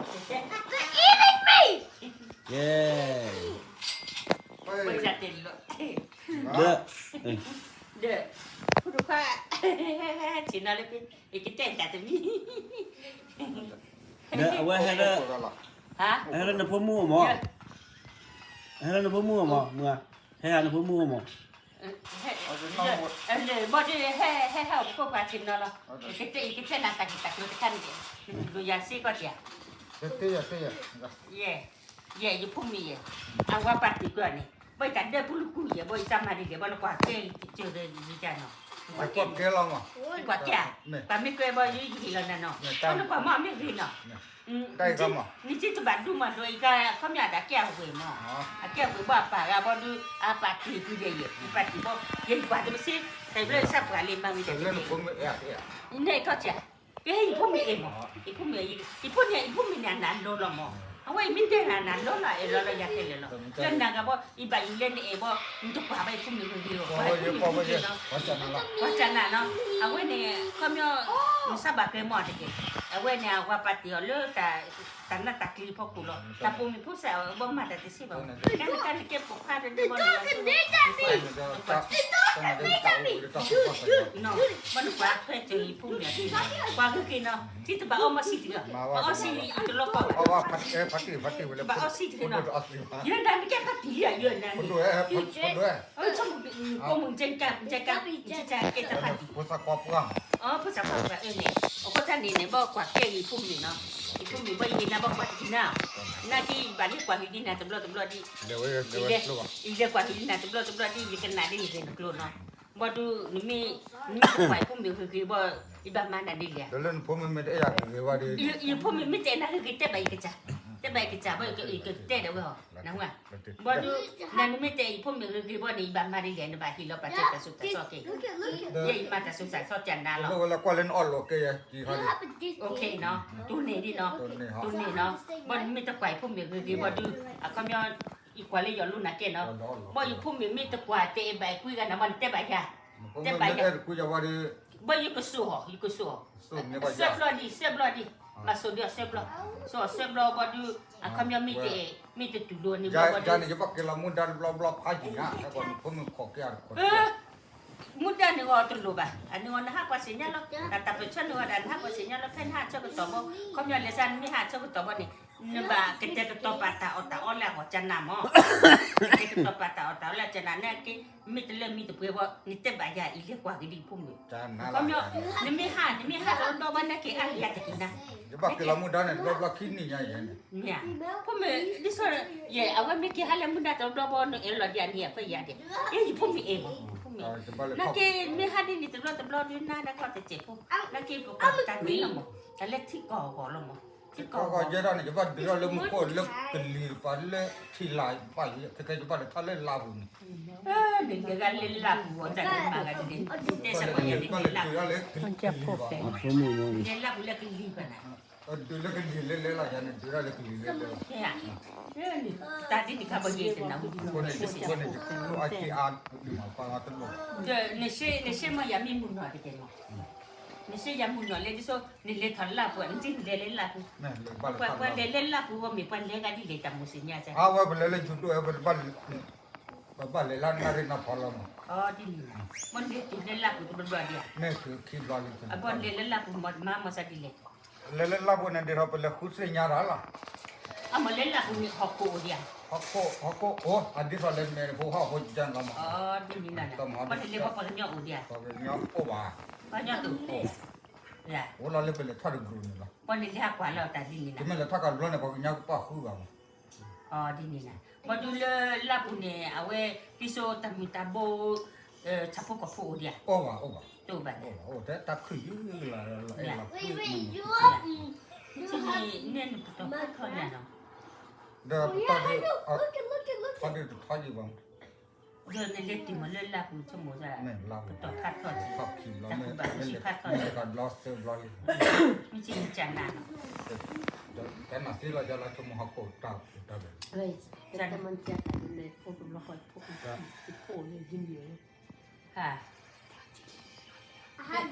ကဲ, ဒီး, ဒီး, ဖိတခွါ, ဆ့ၣ်နီၤလၢဖဲ, ယကတဲတၢ်တမံၤ, ဒီးအဝဲဟဲလၢ, ဟဲလၢနဖိမုၣ်အမၢ်, ဟဲလၢနဖိမုၣ်အမၢ်, မုၢ်ဧၢ, ဟဲလၢနဖိမုၣ်အမၢ်, ဘီဒုးဟဲ, ဟဲဟဲအိၣ်ပကိးပှၤဆ့ၣ်နီၤလီၤ, ယကတဲနၤတၢ်ဂ့ၢ်တၢ်ကျိၤတခါန့ၣ်, ယၤစ့ၢ်ကီးတၢ်, ယဲ, ယဖိမုၣ်ယဲ, အဝၤပာ်တ့ၢ်ကွံာ်အီၤန့ၣ်, ဘၣ်ယတၢ်ဒၢပူၤလူၤကူၣ်ယဲ, ဘၣ်ယတၢ်မၤဒ်လဲၣ်, ဘၣ်နကွၢ်ကဲက့ၤနီၤ, ကွၢ်ကဲ, ပှၤမ့ၢ်ကွဲဘၣ်ယုၢ်ယုၢ်လီၤနၤနီၤ, ဘၣ်နကွၢ်မ့ၢ်အမ့ၢ်ဂ့ၤနီၤ, နစ့တဘၣ်ဒူမးဒိးအံၤကါ ခီပညီအတၢ်ကဲအဝဲၢ်မၢ်, အကဲအဝဲၢ်ဘၣ်အပာ်ဂၤဘီဒုး အပာ်တ့ၢ်ကွံာ်ယဲ, ယပာ်တ့ၢ်ဘီ, ယဲယကွၢ်တမ့ၢ်စ့, တၢ်ဘျၢစၢ်ပှၤလၢမၤဝံၤတၢ်, ယနဲၣ်ထီၣ်ကၢ်, ကဲယဖိမုၣ်အဲၣ်မၢ်, ယဖိမုၣ်, ယဖိန့ၣ် ယဖိမုၣ်န့ၣ် အနၢ်လီၤလီၤမၢ်, အဝဲအံၤမ့ၢ်တဲနၤနၢ်လီၤလီၤ အဲၣ်လီၤလီၤယၤခဲလၢာ်လီၤ, လၢနၤဂၤဘီ ယဘၣ်ယိၣ်လၢနအဲၣ်ဘီ, နတကွၢ်ဘၣ်ယဖိမုၣ်ဂ့ၤဂ့ၤ, ကွၢ်ယဖိမုၣ်ဂ့ၤဂ့ၤနီၤ, ကွၢ်စၢ်နၤနီၤ, အဝဲန့ၣ် ခီပညီ, နစၢ်ဘၣ်ကဲမၢ်တက့ၢ်, အဝဲန့ၣ် အဝၤပာ်တ့ၢ်အီၤလၢ တၢ်နးတၢ်ကျံၤဖီခိၣ်လီၤ, တၢ်ပိာ်မုၣ်ဖိစၢ်အဘီမၤတၢ်တသ့ဘၣ်, ကဲနကဲနကဲပိာ်ခွါဒီးဒဲးဘီန့ၣ်, ဘၣ်နကွၢ်ထွဲစၢၤယဖိမုၣ်အခံ, ကွၢ်ဂ့ၤက့ၤနီၤ, ထံတဘၣ်အီၣ်မီၢ်ဆံးတဂ့ၤ, ဘၣ်အီၣ်ဆံးအံၤတလီၢ်ကီၢ်ဘၣ်, ဘၣ်အီၣ်ဆံးတဂ့ၤနီၤ, ယဲဒၣ်နကဲဖးတံၢ်ယဲနၤ, ယဲ, ပိာ်မုၣ်ကဲကဲ, ဖိသၣ်ခွါပှၢ်, ဖိသၣ်ခွါပှၢ်အၢန့ၣ်, အဃိသတးန့ၣ်န့ၣ် ဘၣ်ကွၢ်ကဲဂ့ၤယဖိမုၣ်နီၤ, ယဖိမုၣ်ဘၣ်ယဟ့ၣ်နၤဘၣ်ကွၢ်တက့ၢ်နၤ, နာ်က့ယဘၣ်လၢကွၢ်ဂ့ၤဒ်နၤတဘျီတဘျီဒ်, ယလဲၤကွၢ်ဂ့ၤဒ်နၤတဘျီတဘျီဒ် ယကနၣ်ဒ်နဂ့ၢ်နကျိၤနီၤ, ဘၣ်ဒုး, နမ့ၢ်တကွၢ်ယဖိမုၣ်ဂ့ၤဂ့ၤဘၣ်, ယဘၣ်မၤနၤဒ်လဲၣ်, ယဖိမုၣ်မ့ၢ်တဲနၤဂ့ၤဂ့ၤ တဲဘၣ်ယကစၢ်, တဲဘၣ်ယကစၢ်ဘၣ်, ယကတဲဒီးဝဲအီၤ, နၢ်ဟူဧါ, ဘၣ်ဒုး, နမ့ၢ်တဲယဖိမုၣ်ဂ့ၤဂ့ၤဘၣ်န့ၣ် ယဘၣ်မၤဒ်လဲၣ်, နဘၣ်ဟ့ၣ်လီၤပာ်စၢၤတၢ်ဆူးတၢ်ဆါက့ၤ, ယဲယမၤတၢ်ဆူးတၢ်ဆါကၢ်နၤလီၤ, တိၢ်န့ၢ်ဒ်နီၤ, တိၢ်န့ၢ်နီၤ, ဘၣ်နမ့ၢ်တကွၢ်ယဖိမုၣ်ဂ့ၤဂ့ၤဘၣ်ဒုး, အခီပညီ, ယကွၢ်လၢယီၤလိနၤကဲနီၤ, ဘၣ်ယဖိမုၣ်မ့ၢ်တကွၢ်တအဲၣ်ဘၣ်အဲၣ်ကွံဂၤနၤဘၣ် နတဲဘၣ်ယၤ, တဲဘၣ်ယၤ, ဘၣ်ယကစိာ်အီၤ, ယကစိာ်အီၤ, စွဲဘျီဒံး, စွဲဘျီဒံး, မၤစိာ်ဒံးအီၤစွဲဘျီ, စိာ်အီၤစွဲဘျီဘၣ်ဒုး, အခီပညီမ့ၢ်တအဲၣ်, မ့ၢ်တတူၢ်လိာ်န့ၣ်ဘၣ်ဒုး, ယဘၣ်က့ၤလီၤမူဒါတဘျီဘျီဖးယံၤညါ, မူဒါန့ၣ်ဂီၤတလိၣ်ဘၣ်, အန့ၣ်ဂီၤနဟးကွၢ်ဆ့ၣ်ညါလီၤ, တၢ်တၢ်ပၢၢ်ဆၢန့ၣ်ဂီၤဒၣ်နဟးကွၢ်ဆ့ၣ်ညါလီၤ, ဖဲနဟးဆၢကတီၢ်ဘၣ်, ခီပညီလဲၤစါနမ့ၢ်ဟးဆၢကတီၢ်ဘၣ်န့ၣ်, နဘၣ်ကတဲာ်ကတီၤပာ်တၢ်အီၣ်တၢ်အီလၢအဂီၢ်ကနၣ်မၢ်, ကတဲာ်ကတီၤပာ်တၢ်အီၣ်တၢ်အီလၢကနၣ်နာ်က့, မ့ၢ်တလၢမ့ၢ်တပှဲၤဘၣ် နတဲဘၣ်ယၤအံၤလဲၤကွၢ်ဂ့ၤဒ်ယဖိမုၣ်, ခီပညီ, နမ့ၢ်ဟး နမ့ၢ်ဟးတဘျီဘျီနာ်က့အါဂ့ၤယၤတက့ၢ်နၤ, ယဘၣ်က့ၤလီၤမူဒါန့ၣ်တဘျီဘျီခံနံၣ်ညါယဲန့ၣ်, မ့ၢ်ဧါ, ဖိမုၣ်, ဒ်သိး, ယဲ အဝဲမ့ၢ်က့ၤဟးလၢမူဒါတဘျီဘျီန့ၣ် အဲၣ်လီၤဒံးအနံၤအခွဲးယၤဒံး, ယဲယဖိမုၣ်အဲၣ်မၢ်, ဖိမုၣ်, နာ်က့မ့ၢ်ဟးဒ်န့ၣ်တဘျီတဘျီဒုးနၤဒီးခီတစဲးဖိ, နာ်က့ပကီၢ်ပတၢ်မ့ၢ်လီၤမၢ်, တၢ်လၢထံကီၢ်အဂီၢ်လီၤမၢ်, ထံကီၢ်အဂီၢ်ယဲဒၣ်န့ၣ် ယဘၣ်ဒုးထီၣ်လၢမူခိၣ်လၢကလံၤပှၤလၢထံလာ်ဘၣ်ယဲ, ခဲကဲယဘၣ်လဲၤထီၣ်လၢလါပူၤန့ၣ်, နဂၤလၢလါပူၤအီၤတၢ်န့ၣ်မၤဂၤဒ်န့ၣ်, တဲစ့ၢ်ကီးယဲန့ၣ်လါပူၤ, နလါပူၤလၢကလံၤဘၣ်နၤ, ဒုးလၢကလံၤလဲၤလဲၤလီၤယၤန့ၣ် ဒုးထီၣ်လၢကလံၤလဲၤလဲၤလီၤ, တၢ်ဒ်န့ၣ်ခါဘၣ်ယဲတနၢ်ဟူ, နဆ့မၢ်ယၤမ့ၢ်မုၢ်နီၢ်, နဆ့ယၤမုၢ်နီၢ်လၢဒ်သိး နလဲၤထီၣ်လါပူၤ နထံၣ်နလဲၤလၢလါပူၤ, ပှၤလဲၤလၢလါပူၤဝဲမ့ၢ်ပှၤလဲၤဂၤဒ်လဲၣ်တၢ်မုၢ်စ့ၣ်ညါစ့ၢ်, အဝဲပလဲၤလၢယူၤဒိၣ်ဝဲ ပဘၣ်လဲၤလၢနၣ်ရံၣ်နီၢ်ဖီလီၤမး, ဒ်န့ၣ်, မ့ၢ်နလဲၤတုၤလၢလါပူၤတဘျီဘျီဒံးဧါ, အဘီနလဲၤလၢလါပူၤမၤမၤစၢၤဒ်လဲၣ်, လဲၤလၢလါပူၤန့ၣ် ဒ်သိးပလဲၤဃုသ့ၣ်ညါတၢ်လီၤ, အမ့ၢ်လၢလါပူၤန့ၣ် ဟီၣ်ခိၣ်အိၣ်ဒံးဧါ, ဟီၣ်ခိၣ်အိၣ် အဒ်သိးလဲၤမဲာ်ဖိဟီၣ်ခိၣ်ကၢလီၤမး, ဒ်န့ၣ်လီၤ, ပှၤတလဲၤဘၣ်ပှၤကညီအိၣ်ဒံးဧါ, ပှၤကညီအိၣ်ဘၣ်, ပှၤကညီတအိၣ်, အိၣ်လီၤလၢပလဲၤထီၣ်တကရူၢ်န့ၣ်လီၤ, ပှၤန့ၣ်လဲၤဟးကွၢ်လီၤတၢ်ဒ်န့ၣ်လီၤ, ပမ့ၢ်လဲၤထီၣ်ကဘျီန့ၣ် ပှၤကညီကပာ်ဃုဘၣ်မး ဒ်န့ၣ်လီၤ, ဘၣ်ဒုးလၢလါပူၤန့ၣ် အဝဲ ဒ်သိးတၢ်မုၢ်တၢ်ဘိ ဆၣ်ဖိကီၢ်ဖိအိၣ်ဒံးဧါ, အိၣ်ဘၣ်, အိၣ်ဘၣ်, တၢ်ခုၣ်ယုၢ်လီၤ, န့ၣ်နပတီၢ်ဖးထီၣ်ညါနီၤ, ဒီးပတီၢ်ဒုး, ဖးဒုးတဖးယံၤဘၣ်, ဒီးနလဲၤတုၤမးလၢလါပူၤဆိကမိၣ်, ပတီၢ်ဖးထီၣ်, တၢ်ဘၣ်ဆံးဖးထီၣ်, မ့ၢ်စ့ၢ်နကနၣ်နီၤ, ကနၣ်သ့လီၤ ယလီၤဆိကမိၣ်ဟီၣ်ခိၣ်တၢ်အိၣ်တၢ်ဘၣ်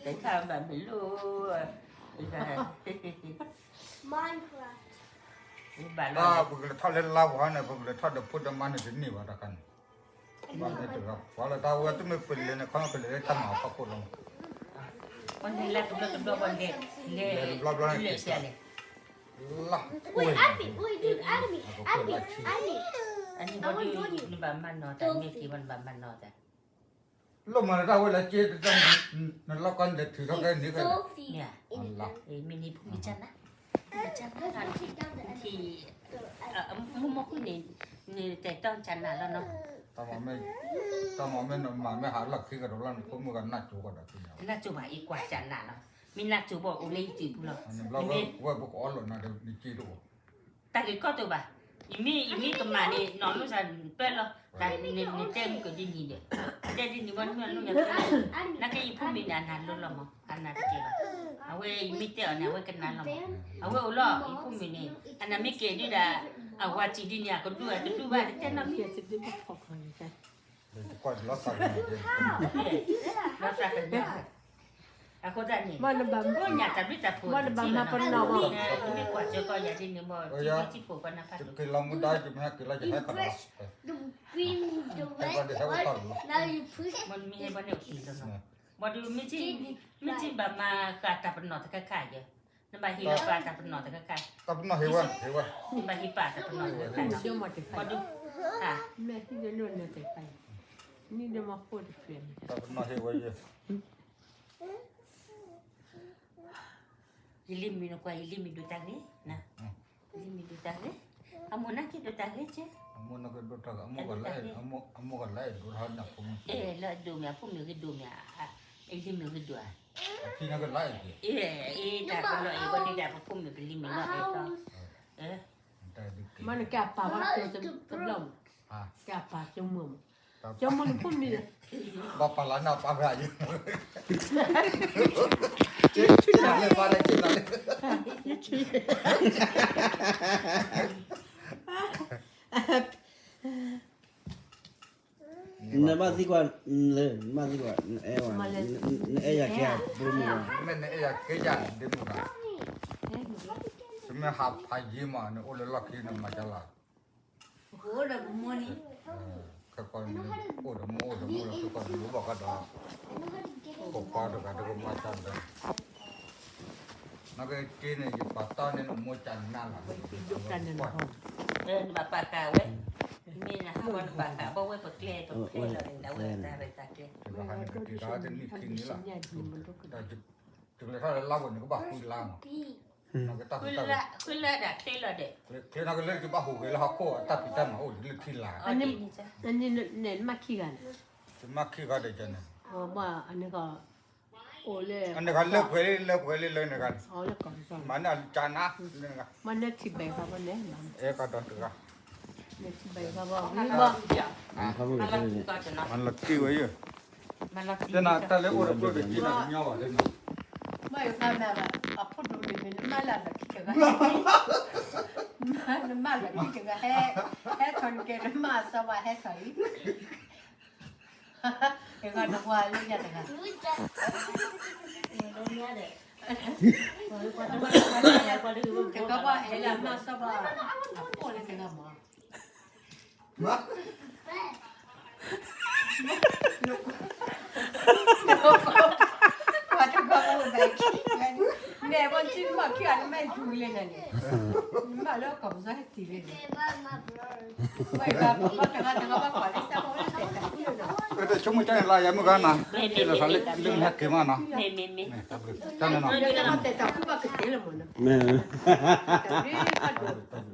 တခါဘၣ်မ့ၢ်လိၣ်, တခါ, Minecraft. တၢ်ပကလဲၤထီၣ်လၢလါဝါန့ၣ် ပကလဲၤထီၣ်ဒီးဖိဒီးမါန့ၣ်တန့ၢ်ဘၣ်တခါန့ၣ်, ဘၣ်မ့ၢ်တဂၤပှၤလၢတၢ်ဝဲတမ့ၢ်ပလဲၤန့ၣ် ခီဖျိပလဲၤလၢတၢ်မၤအဖီခိၣ်လီၤမး, ပလဲၤလၢတဘျီတဘျီပလဲၤ, လဲၤတဘျီဘျီန့ၣ်က့ၤစၢ်လဲၣ်, လါ Wait, add me. Wait, dude, add me. Add me. Add me. အန့ၣ်ဘီဒုး နဘၣ်မၤနီၤတၢ်မ့ၢ်က့ၤဝဲနဘၣ်မၤနီၤတၢ် လိၣ်မၤလၢတၢ်ဝဲလၢက့တၢ် နလီၢ်ကီၢ်န့ၣ်လဲၤထုးထီၣ်ကဲန့ၣ်ကဲ, မ့ၢ်န့ၣ်ဖုမံၤကၢ်နၤ, ကၢ်နၤ, ထံ, မုၢ်မုၢ်ဃုန့ၣ်, နတဲတီၢ်ကၢ်နၤလီၤနီၤ, တၢ်မၤမ့ၢ်နမၤမ့ၢ်ဟးလီၢ်ခံကဒီးလီၤ နဖိမုၣ်ဂၤနၢ်ကၠိကဒီးလီၤ, နၢ်ကၠိဘၣ်အံၤကွၢ်ကၢ်နၤလီၤ, မ့ၢ်နၢ်ကၠိဘၣ်အိၣ်လၢယစုပူၤလီၤ, ဝဲပကအီၣ်လီၤနၤဒီးနက့တအိၣ် တၢ်ဂ့ၤကီၢ်တအိၣ်ဘၣ်, ယမ့ၢ်ယမ့ၢ်ကမၤန့ၣ် နီၢ်လိၣ်စၢ်ပၢၢ်လီၤ, တၢ်နတဲမုၢ်ကဒ်နံၤဒီး, တဲဒ်နံၤဝဲနမ့ၢ်လိၣ်ညါ, နာ်က့ယဖိမုၣ်န့ၣ် အနၢ်လိၣ်လီၤမး အနၢ်တကဲဘၣ်, အဝဲယမ့ၢ်တဲအီၤန့ၣ် အဝဲကနၣ်လီၤမး, အဝဲအိၣ်လီၤ ယဖိမုၣ်န့ၣ် အနၢ်မ့ၢ်ကဲဒ်ဒီး, အဝၤစံးဒ်န့ၣ် အကဒူၣ်အတဒူၣ်ဘၣ် တတဲနီတမံၤ အဃိသတးန့ၣ် ဘၣ်နဘၣ်မၤပနီၣ်ဘၣ်, မ့ၢ်ကွၢ်စၢၤကီးယၤဒ်န့ၣ်ဘၣ် ထံဖိကီၢ်ဖိကနၣ်ဖးဒိၣ်, မ့ၢ်ဟဲဘၣ်န့ၣ်အိၣ်က့ၤလီၤနီၤ, ဘၣ်ဒုး မ့ၢ်ထံၣ်ဘၣ်မၤဃာ်တၢ်ပနီၣ်တခါခါယဲ, နဘၣ်ဟ့ၣ်လီၤပာ်တၢ်ပနီၣ်တခါခါ, တၢ်ပနီၣ်ဟ့ၣ်ဝဲ, ဟ့ၣ်ဝဲ, နဘၣ်ဟ့ၣ်ပာ်တၢ်ပနီၣ်တခါခါ, ဘၣ်ဒုး, မ့ၢ်ဟ့ၣ်လီၤနီၤတခါ, နံၣ်ဒီးမၤဖိတဖျၢၣ်န့ၣ်, တၢ်ပနီၣ်ဟ့ၣ်ဝဲယဲ ယလံၤမုၣ်နကွၢ် ယလံၤမုၣ်ဒိၣ်တၢ်ဂ့ၤ, ယလံၤမုၣ်ဒိၣ်တၢ်ဂ့ၤ, အမိၢ်နာ်က့ဒိၣ်တၢ်ဂ့ၤကဲ, အမိၢ်နာ်က့ဒိၣ်တၢ်ဂ့ၤ, အမိၢ်ကလဲၤ, အမိၢ်ကလဲၤဒိၣ်ထီၣ်န့ၣ်ဖိမုၣ်, အဲ လၢအဒိၣ်မ့ၢ်အဖိမုၣ်ဂ့ၤဒိၣ်မ့ၢ်, ယလံၤမုၣ်ဂ့ၤဒိၣ်ဧါ, အဖံနာ်ကလဲၤက့ၤ, အဲ တၢ်ကလီၤအဲၣ်ဝဲဒ်ဒီး ပဖိမုၣ်ပလံၤမုၣ်နီၤအဲၣ်ကီး, မ့ၢ်နကဲအပၢ်ဘၣ်ကၠိတဘျီမး, ကဲအပၢ်ကၠိမုၣ်မး, ကၠိမုၣ်နဖိမုၣ်, ဘၣ်ပာ်လၢနပၢ်ဂၤယဲ, ကဲနၤလၢပၢ်လၢကဲနၤလၢ နဘၣ်သံကွၢ်, နဘၣ်သံကွၢ်, နအဲၣ်ယၤကဲ, မ့ၢ်နအဲၣ်ယၤကဲယၤဒ်မုၢ်ဂၤ, တမ့ၢ်ဟးဖးယံၤမး နအိၣ်လၢလီၢ်ခံနမၤကလၤ, ခဲကီၢ်န့ၣ် အိၣ်ဒီးမိၢ်အိၣ်ဒီးမိၢ်လီၤ ခဲကီၢ်န့ၣ် ဘၣ်ဃးဒီး ကိးပှၤတဂၤတကမၤကလၤ, နကက့န့ၣ် ယပာ်တၢ်န့ၣ် နမိၢ်ကနၣ်လီၤ, နဘၣ်ပာ်ဃာ်ဝဲ, မ့ၢ်နဟးဝဲနဘၣ်ဃာ်ဘၣ်ဝဲပကျဲ ပကျဲလီၤန့ၣ် အဝဲတၢ်ရဲၣ်တၢ်ကျဲၤ, တဂၤဟးန့ၣ်ကတ့ၤတၢ်တနံၣ်ခံနံၣ်လီၤ, တကလဲၤထီၣ်လၢလါဝဲန့ၣ် ကဘၣ်ဃုလါနီၤ, နကတၢ်ဃုလါ, ဃုလါဒၣ်ချ့လီၤဒီး, ချ့နီၤ ကလၢကဘၣ်ဟူးဂဲၤလၢဟီၣ်ခိၣ်အတၢ်ဖံးတၢ်မၤအိၣ်လၢထံလာ်, န့ၣ်မၤခံဂၤန့ၣ်, တမၤခံဂၤဒီးန့ၣ်, အန့ၣ်က အိၣ်လၢ အန့ၣ်ကလၢပှဲၤလံ လၢပှဲၤလံလၢန့ၣ်ဂၤ, မၤန့ၢ်ကနါ, မၤန့ၢ်ထံဘဲၤဃီဘၣ်န့ၣ်, အဲၣ်ကဒီးတဂၤ, မၤလီၤတံၢ်ဝဲယဲ, တၢ်လၢအိၣ်တကျိၤတက့ၢ်နၤကညီဘၣ်လၢန့ၣ်, မ့ၢ်ယကမၤဘၣ် အဖိဒိၣ်န့ၣ်မ့ၢ်နမၤလၢလီၢ်ခံတဂၤ, နမၤလီၢ်ခံတဂၤ, ဟဲထီၣ်နကဲနမၤစီၤပၤဟဲထီၣ်လံ တဂၤတဝါလၢညါတဂၤ, တကဘၣ်အဲၣ်လၢမၤစီၤပၤ, အဖိလၢတဂၤမး, ပှၤတဂၤအိၣ်ဘဲခံ, နဲၣ်ဘၣ်ထံမၤခံဂၤနမ့ၢ်ဒူလံန့ၣ်, နမၤလၢကီၢ်ပစီဟဲတံၢ်လံန့ၣ်, ဝဲဂၤပှၤဘၣ်တဂၤတဂၤဘၣ်ကွၢ်လၢစၢ်ဖိလၢတဲတၢ်ကူလၢဒီး, ကတဆိကမိၣ်ကန့ၣ်လၢယမုၢ်ဂၤနၤ, ထံၣ်လီၤသးလၢမုၢ်ဟဲက့ၤမးနီၤ, မ့ၢ်မ့ၢ်မ့ၢ်, တၢ်န့ၣ်နီၤ, တဲတၢ်ကူဘၣ်ကတဲလၢမ့ၢ်နီၤ, မ့ၢ်